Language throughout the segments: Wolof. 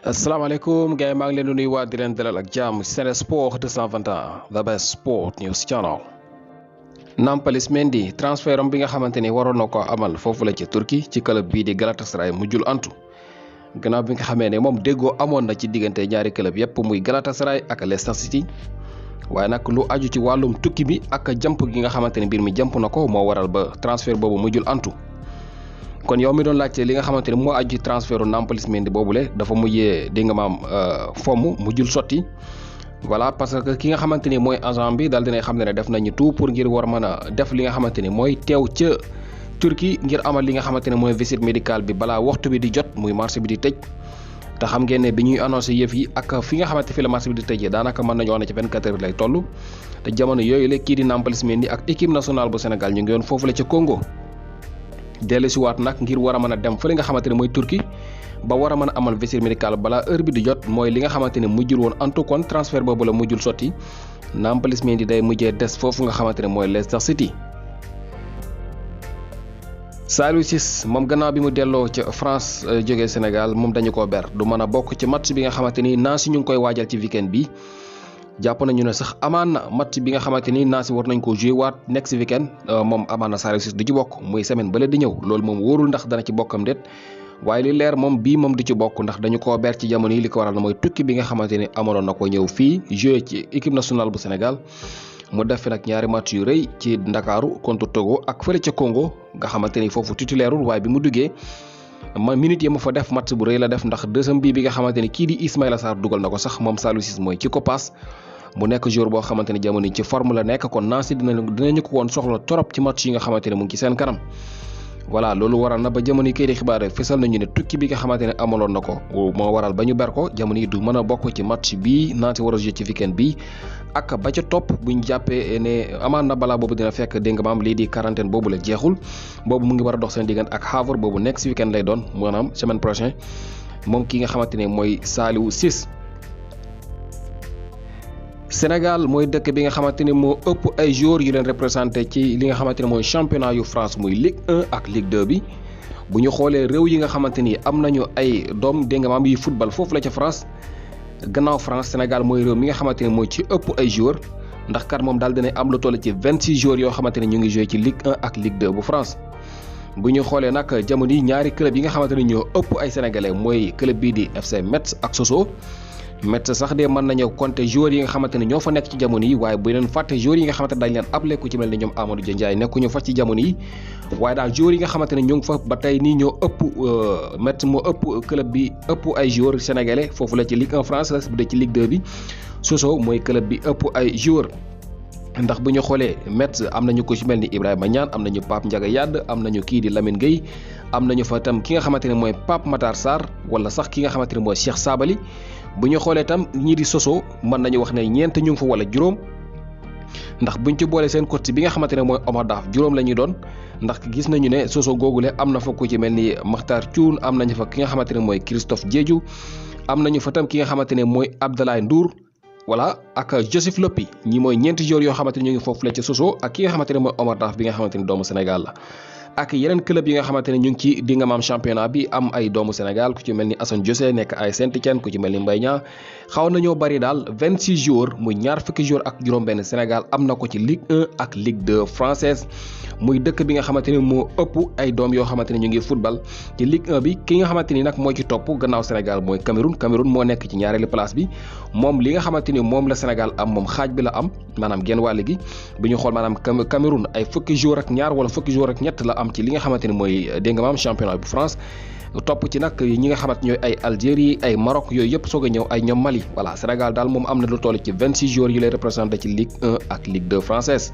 asalaamaaleykum gars yi maa ngi leen di nuyuwaat di leen dalal ak jàmm Sen Sport 221 the best sport news channel. Nampalys Mendy transfert am bi nga xamante ni waroon na ko amal foofu la ci Turquie ci club bii di Galatasaray mujjul antu gannaaw bi nga xamee ne moom déggoo amoon na ci diggante ñaari club yépp muy Galatasaray ak Leicester City waaye nag lu aju ci wàllum tukki bi ak jàmp gi nga xamante ni mbir mi jàmp na ko moo waral ba transfert boobu mujjul antu. kon yow mi doon laajte li nga xamante ni moo aju transfertu Nampalys Mendy boobule dafa mujjee di nga maam fomm mujjul sotti voilà parce que ki nga xamante ni mooy agent bi daal dinay xam ne def nañu tout pour ngir war mën a def li nga xamante ni mooy teew ca Turquie ngir amal li nga xamante ne mooy visite médicale bi balaa waxtu bi di jot muy marché bi di tëj te xam ngeen ne bi ñuy annoncé yëf yi ak fi nga xamante fi la marché bi di tëjee daanaka mën nañu wax ne ci 24 heures lay toll te jamono yooyu la kii di Nampalys Mendy ak équipe nationale bu Sénégal ñu ngi woon foofu la ca Congo. dellusiwaat nag ngir war a mën a dem fële nga xamante ne mooy Turquie ba war a mën a amal visite médicale balaa heure bi di jot mooy li nga xamante ne mujjul woon antu kon transfert boobu la mujjul sotti Nampalys Mendy day mujjee des foofu nga xamante ne mooy Leicester City. Saliou Ciss moom gannaaw bi mu delloo ca France jógee Sénégal moom dañu ko ber du mën a bokk ci match bi nga xamante ni Nancy ñu ngi koy waajal ci weekend bi jàpp nañu ne sax amaan na match bi nga xamante ni Nancy war nañ ko joué waat next weekend moom amaan na Saliou Ciss du ci bokk muy semaine bële di ñëw loolu moom wóorul ndax dana ci bokkam déet waaye li leer moom bii moom du ci bokk ndax dañu koo ber ci jamono yi li ko waral na mooy tukki bi nga xamante ni amaloon na ko ñëw fii joué ci équipe nationale bu Sénégal mu def fi nag ñaari match yu rëy ci Ndakaaru contre Togo ak fële ca Congo nga xamante ni foofu titulairul waaye bi mu duggee minute yi ma fa def match bu rëy la def ndax deuxième bii bi nga xamante ni kii di Ismaïla Sarr dugal na ko sax moom Saliou Ciss mooy ci ko paas mu nekk joueur boo xamante ni jamono yi ci forme la nekk kon Nancy dinañu ko woon soxla trop ci match yi nga xamante ne mu ngi ci seen kanam voilà loolu waral na ba jamono yi kay di xibaar fësal nañu ne tukki bi nga xamante ne amaloon na ko moo waral ba ñu ber ko jamono yi du mën a bokk ci match bii Nancy war a jouer ci weekend bi ak ba ca topp buñ jàppee ne amaan na balaa boobu dina fekk dégg nga maam lii di quarantaine boobu la jeexul boobu mu ngi war a dox seen diggante ak Havre boobu next weekend lay doon maanaam semaine prochaine moom ki nga xamante ne mooy Saliou Ciss. Sénégal mooy dëkk bi nga xamante ni moo ëpp ay joueurs yu leen représenté ci li nga xamante ne mooy championnat yu France muy Ligue 1 ak Ligue 2 bi bu ñu xoolee réew yi nga xamante ni am nañu ay doom dégg nga maam yi football foofu la ca France gannaaw France Sénégal mooy réew mi nga xamante ni mooy ci ëpp ay joueurs ndax kat moom daal dina am lu toll ci 26 joueurs yoo xamante ni ñu ngi joué ci Ligue 1 ak Ligue 2 bu France. bu ñu xoolee nag jamono yi ñaari club yi nga xamante ni ñoo ëpp ay sénégalais mooy club bii di FC Metz ak Sochaux. Metz sax de mën nañoo compter joueurs yi nga xamante ne ñoo fa nekk ci jamono yi waaye bu leen fàtte joueurs yi nga xamante ne dañ leen able ku ci mel ni ñoom Amadou Dia Ndiaye nekkuñu fa ci jamono yi waaye daal joueurs yi nga xamante ne ñu ngi fa ba tey nii ñoo ëpp Metz moo ëpp club bi ëpp ay joueurs sénégalais foofu la ci Ligue 1 française bu dee ci Ligue 2 bi Sochaux mooy club bi ëpp ay joueurs ndax bu ñu xoolee Metz am nañu ko ci mel ni Ibrahima Niane am nañu Pape Ndiaga Yade am nañu kii di Lamine Gueye am nañu fa tam ki nga xamante ne mooy Pape Matar Sarr wala sax ki nga xamante ne mooy Cheikh Sabali bu ñu xoolee tam ñii di Sochaux mën nañu wax ne ñeent ñu ngi fa wala juróom ndax buñ ci boolee seen coach bi nga xamante ne mooy Omar Daf juróom la ñuy doon ndax gis nañu ne Sochaux googule am na fa ku ci mel ni Makhtar Thioune am nañu fa ki nga xamante ne mooy Christophe Diédhiou am nañu fa tam ki nga xamante ne mooy Abdoulaye Ndour voilà ak Joseph Lopy ñi mooy ñeenti joueurs yoo xamante ne ñu ngi foofu la ca Sochaux ak ki nga xamante ne mooy Omar Daf bi nga xamante ne doomu Sénégal la ak yeneen club yi nga xamante ne ñu ngi ci di nga maam championnat bi am ay doomu Sénégal ku ci mel ni Assane Diosé nekk ay Saint-Étienne ku ci mel ni Mbaye Niang xaw nañoo bari daal 26 joueurs muy ñaar fukki joueurs ak juróom-benn Sénégal am na ko ci Ligue 1 ak Ligue 2 française muy dëkk bi nga xamante ne moo ëpp ay doom yoo xamante ne ñu ngi football ci Ligue 1 bi ki nga xamante ni nag moo ci topp gannaaw Sénégal mooy Cameroun moo nekk ci ñaareelu place bi moom li nga xamante ni moom la Sénégal am moom xaaj bi la am maanaam genn wàll gi bu ñu xool maanaam Cameroun ay fukki joueurs ak ñaar wala fukki joueurs ak ñett la am ci li nga xamante ni mooy dégg nga maam championnat bu France topp ci nag ñi nga xamante ñooy ay Algérie ay Maroc yooyu yëpp soog a ñëw ay ñoom Mali voilà Sénégal daal moom am na lu toll ci 26 joueurs yu lay représenté ci Ligue 1 ak Ligue 2 française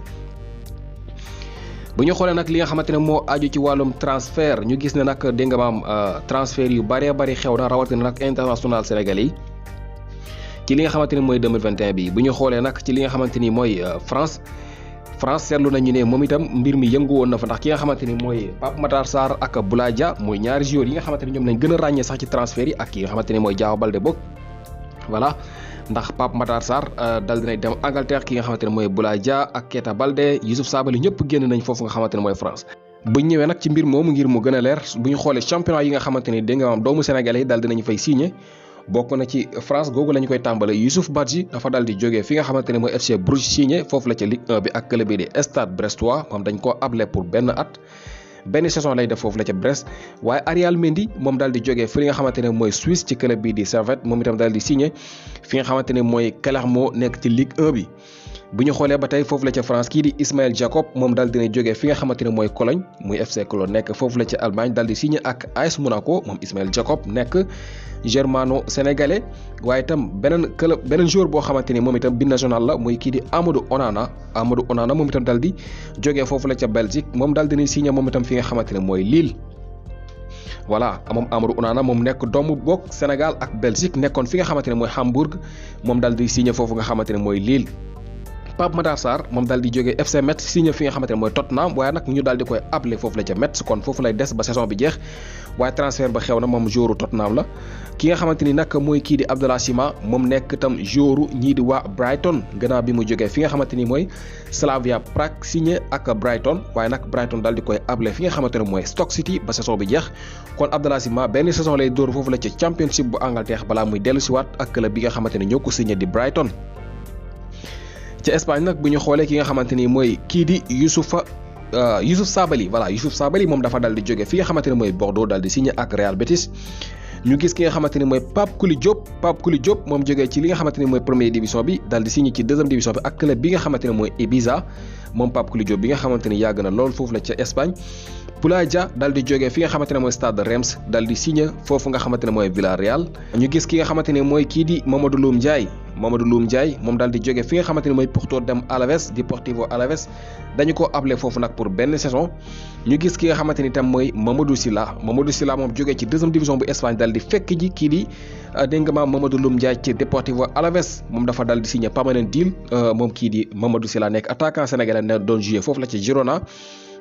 bu ñu xoolee nag li nga xamante ne moo aju ci wàllum transfert ñu gis ne nag dégg nga maam transfert yu bëree bëri xew na rawatina nag international sénégalais yi ci li nga xamante ni mooy 2021 bi bu ñu xoolee nag ci li nga xamante ni mooy France seetlu nañu ne moom itam mbir mi yëngu woon na fa ndax ki nga xamante ni mooy Pape Matar Sarr ak Boulaye Dia mooy ñaari joueurs yi nga xamante ni ñoom lañ gën a ràññee sax ci transfert yi ak ki nga xamante ni mooy Diao Baldé bokk voilà ndax Pape Matar Sarr dal dinay dem Angleterre ki nga xamante ne mooy Boulaye Dia ak Keita Baldé Youssouf Sabaly ñëpp génn nañ foofu nga xamante ne mooy France bu ñu ñëwee nag ci mbir moomu ngir mu gën a leer bu ñu xoolee championnat yi nga xamante ni dégg nga maam doomu sénégalais yi daal dinañu fay signé bokk na ci France googu lañ koy tàmbale. Youssouf Badji dafa dal di jógee fi nga xamante ne mooy FC Bruges signé foofu la ca Ligue 1 bi ak club bi di Stade Brestois moom dañ koo able pour benn at. benn saison lay def foofu la ca Brest waaye Arial Mendy moom daal di jógee fi nga xamante ne mooy Suisse ci club bi di Servette moom itam daal di signé fi nga xamante ne mooy Clermont nekk ci Ligue 1 bi. bu ñu xoolee ba tey foofu la ca France kii di Ismaël Jacob moom daal dina jógee fi nga xamante ne mooy Cologne muy FC Cologne nekk foofu la ca Allemagne daal di signé ak AS Monaco moom Ismaël Jacob nekk germano-sénégalais waaye itam beneen joueur boo xamante ni moom itam binational la muy kii di Amadou Onana moom itam daal di jógee foofu la ca Belgique moom daal dina signé moom itam fi nga xamante ne mooy Lille. voilà moom Amadou Onana moom nekk doomu bokk Sénégal ak Belgique nekkoon fi nga xamante ne mooy Hambourg moom daal di signé foofu nga xamante ne mooy Lille. Pape Matar Sarr moom daal di jógee FC Metz signé fi nga xamante ne mooy Tottenham waaye nag ñu daal di koy appelé foofu la ca Metz kon foofu lay des ba saison bi jeex waaye transfert ba xew na moom joueur Tottenham la. ki nga xamante ni nag mooy kii di Abdallah Sima moom nekk itam joueur ñii di waa Brighton gannaaw bi mu jógee fi nga xamante ni mooy Slavia Prague signé ak Brighton waaye nag Brighton daal di koy appelé fi nga xamante ne mooy Stoke City ba saison bi jeex kon Abdallah Sima benn saison lay dóor foofu la ca Championship bu Angleterre balaa muy dellu siwaat ak club bi nga xamante ne ñoo ko signé di Brighton. ci Espagne nag bu ñu xoolee ki nga xamante ni mooy kii di Youssouf Sabaly Youssouf Sabaly moom dafa dal di jóge fi nga xamante ne mooy Bordeaux dal di signé ak Real Betis. ñu gis ki nga xamante ni mooy Pape Kouli Diop moom jógee ci li nga xamante ni mooy première division bi dal di signé ci deuxième division bi ak club bi nga xamante ne mooy Ibiza moom Pape Kouli Diop bi nga xamante ni yàgg na lool foofu la ca Espagne. Boulaye Dia dal di jógee fi nga xamante ne mooy Stade Reims dal di signé foofu nga xamante ne mooy Villarreal. ñu gis ki nga xamante ne mooy kii di Mamadou Loum Ndiaye moom dal di jógee fi nga xamante ne mooy Porto dem Alaves Deportivo Alaves dañu ko appelé foofu nag pour benn saison. ñu gis ki nga xamante ni tam mooy Mamadou Sylla moom jógee ci deuxième division bu Espagne dal di fekk ji kii di dégg nga maam Mamadou Loum Ndiaye ci Deportivo Alaves moom dafa dal di signé permanent deal moom kii di Mamadou Sylla nekk attaquant sénégalais ne doon joué foofu la ci Girona.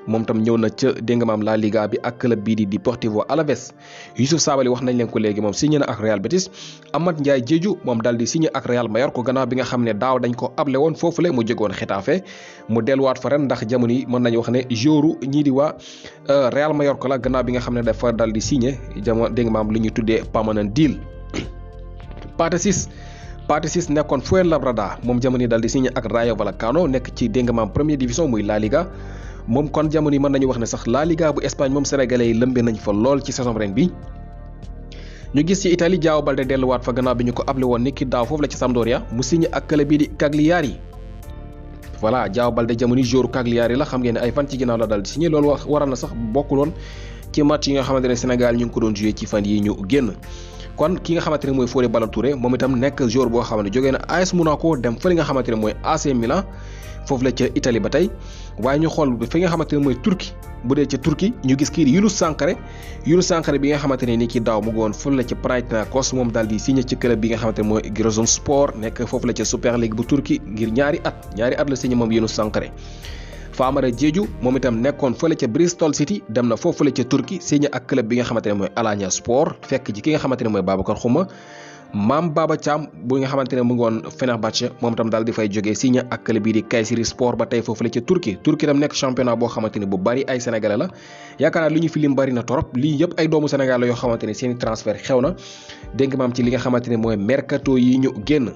moom tam ñëw na ca dégg nga maam La Liga bi ak club bii di Deportivo Alaves. Youssouf Sabaly wax nañ leen ko léegi moom signé na ak Real Betis. Amath Ndiaye Diédhiou moom daal di signé ak Real Mallorca gannaaw bi nga xam ne daaw dañ ko able woon foofule mu jógoon Getafe mu delluwaat fa ren ndax jamono yi mën nañu wax ne joueur ñii di waa Real Mallorca la gannaaw bi nga xam ne dafa daal di signé jamono dégg nga maam li ñuy tuddee permanent deal. Pathé Ciss nekkoon Fuenlabrada moom jamono yi daal di signé ak Rayo Vallecano nekk ci dégg nga maam première division muy La Liga. moom kon jamono yi mën nañu wax ne sax La Liga bu Espagne moom sénégalais yi lëmbe nañ fa lool ci saison ren bi. ñu gis ci Italie Diao Baldé delluwaat fa gannaaw bi ñu ko able woon ni ki daaw foofu la ci Sampdoria mu signé ak club bii di Cagliari. voilà Diao Baldé jamono yi joueur Cagliari la xam ngeen ne ay fan ci ginnaaw la dal di signé loolu waral na sax bokkul woon ci match yi nga xamante ne Sénégal ñu ngi ko doon joué ci fan yi ñu génn. kon ki nga xamante ne mooy Fodé Ballo-Touré moom itam nekk joueur boo xam ne jógee na AS Monaco dem fa li nga xamante ne mooy AC Milan foofu la ca Italie ba tey waaye ñu xool fi nga xamante ne mooy Turquie bu dee ca Turquie ñu gis kii di Younous Sankharé bi nga xamante ne ni ki daaw mu ngi woon foofu la ca Panathinaikos moom daal di signé ci club bi nga xamante ne mooy Giresunspor nekk foofu la ca Super League bu Turquie ngir ñaari at la signé moom Younous Sankharé. Famara Diédhiou moom itam nekkoon fële ca Bristol City dem na foofu la ca Turquie signé ak club bi nga xamante ne mooy Alanya Sport fekk ji ki nga xamante ne mooy Babacar Xuma. Mame Baba Thiam bu nga xamante ne mu ngi woon Fenerbahçe moom itam daal di fay jógee signé ak club bii di Kayserispor ba tey foofu la ca Turquie itam nekk championnat boo xamante ne bu bari ay sénégalais la yaakaar naa li ñu fi lim bari na torop lii yëpp ay doomu Sénégal la yoo xamante ne seeni transfert xew na dégg nga maam ci li nga xamante ne mooy mercato yi ñu génn.